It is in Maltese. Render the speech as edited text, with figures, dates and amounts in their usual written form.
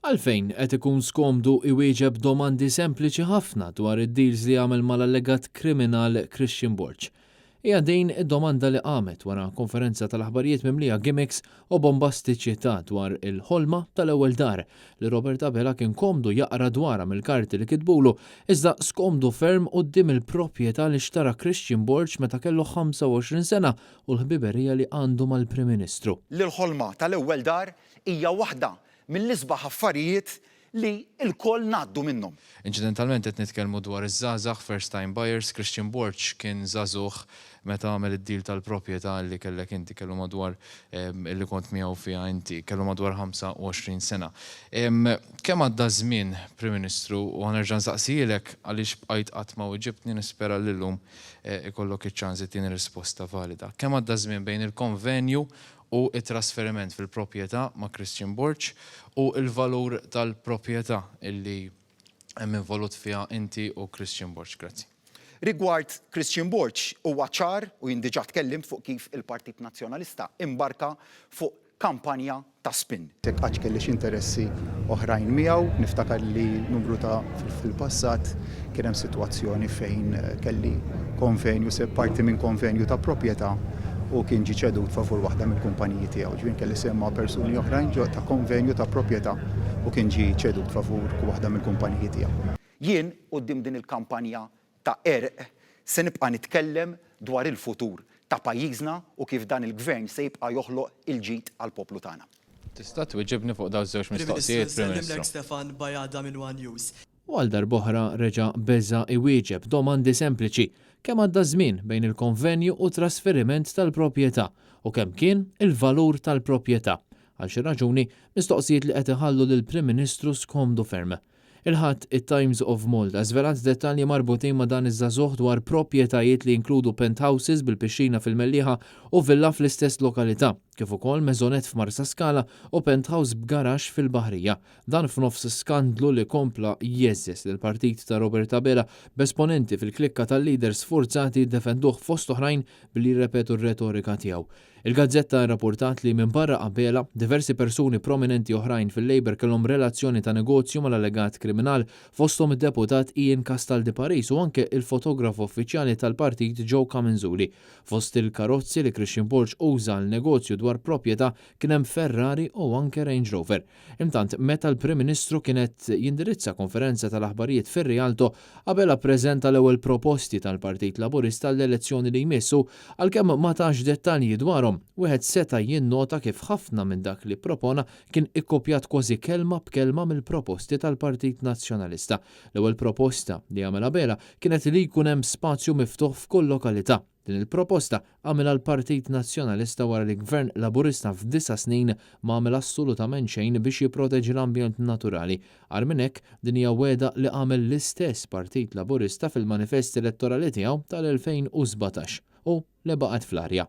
Għalfejn qed ikun skomdu iwieġeb domandi sempliċi ħafna dwar id-deals li għamel mal-allegat kriminal Christian Borg? Hija din id-domanda li qamet wara konferenza tal-aħbarijiet mimlija gimmicks u bombastiċità dwar il-ħolma tal-ewwel dar li Robert Abela kien komdu jaqra dwarha mill-karti li kitbulu iżda skomdu ferm quddiem il-proprjetà li xtara Christian Borg meta kellu 25 sena u l-ħbiberija li għandu mal-Prim Ministru. L-ħolma tal-ewwel dar hija waħda mill-isbaħ affarijiet li lkoll ngħaddu minnhom. Inċidentalment qed nitkellmu dwar iż-żgħażagħ, first time buyers, Christian Borg kien żagħżugħ meta għamel id-deal tal-proprjetà li kellek inti, kellu madwar li kont miegħu fiha inti, kellu madwar 25 sena. Kemm għadda żmien, Prim Ministru, u ħa nerġa' nsaqsihielek għaliex bqajt qatt ma weġibtni, nispera li llum ikollok iċ-ċans ittini risposta valida. Kemm għadda żmien bejn il-konvenju u t-trasferiment fil-proprjetà ma' Christian Borg u l-valur tal-proprjetà illi hemm involut fiha inti u Christian Borg. Grazzi. Rigward Christian Borg, huwa ċar, u jien diġà tkellimt fuq kif il-Partit Nazzjonalista imbarka fuq kampanja ta' spin. Jekk qattx kelli xi interessi oħrajn miegħu, niftakar li numru ta' fil-passat kien hemm sitwazzjoni fejn kelli konvenju, se parti minn konvenju ta' proprjetà u kien ġie ċedut favur waħda mill-kumpaniji tiegħu. Ġifieri kelli sehem ma' persuni oħrajn ġo ta' konvenju ta' proprjetà u kien ġie ċedut favur waħda mill-kumpaniji tiegħu. Jien, quddiem din il-kampanja ta' qerq, se nibqa' nitkellem dwar il-futur ta' pajjiżna u kif dan il-Gvern se jibqa' joħloq il-ġid għall-poplu tagħna. Tista' tweġibni fuq dawn iż-żewġ Prim Ministru, mistoqsijiet, Prim nsellimlek Ministru? Stefan Bajada minn one News. U għal darb'oħra reġa' beża' iwieġeb domandi sempliċi, kemm għadda żmien bejn il-konvenju u t-trasferiment tal-proprjetà u kemm kien il-valur tal-proprjetà? Għal xi raġuni, mistoqsijiet li qed iħallu lill-Prim Ministru skomdu ferm. Il-Ħadd, it-Times of Malta żvelat dettalji marbutin ma' dan iż-żagħżugħ dwar proprjetajiet li jinkludu penthouses bil-pixxina fil-Mellieħa u villa fl-istess lokalità, kif ukoll maisonette f'Marsaskala u penthouse b'garaxx fil-Baħrija. Dan f'nofs skandlu li kompla jgħeżżeż lill-partit ta' Robert Abela b'esponenti fil-klikka tal-leader sfurzati jiddefenduh fost oħrajn billi jirrepetu r-retorika tiegħu. Il-gazzetta rrapurtat li minbarra Abela, diversi persuni prominenti oħrajn fil-Labour kellhom relazzjoni ta' negozju mal-allegat kriminal, fosthom id-deputat Ian Castaldi Paris u anke il-fotografu uffiċjali tal-partit Joe Camenzuli. Fost il-karozzi li Christian Borg uża għal negozju dwar proprjetà kien hemm Ferrari u anke Range Rover. Intant, meta l-Prim Ministru kien qed jindirizza konferenza tal-aħbarijiet fir-Rialto, Abela ppreżenta l-ewwel proposti tal-Partit Laburista għall-elezzjoni li jmiss u, għalkemm ma tax dettalji dwarhom, wieħed seta' jinnota kif ħafna minn dak li ppropona kien ikkopjat kważi kelma b'kelma mill-proposti tal-Partit Nazzjonalista. L-ewwel proposta li għamel Abela kienet li jkun hemm spazju miftuħ f'kull lokalità. Din il-proposta għamilha l-Partit Nazzjonalista wara li Gvern Laburista f'disa' snin ma għamel assolutament xejn biex jipproteġi l-ambjent naturali. Agħar minn hekk, din hija wegħda li għamel l-istess Partit Laburista fil-manifest elettorali tiegħu tal-2017 u li baqgħet fl-arja.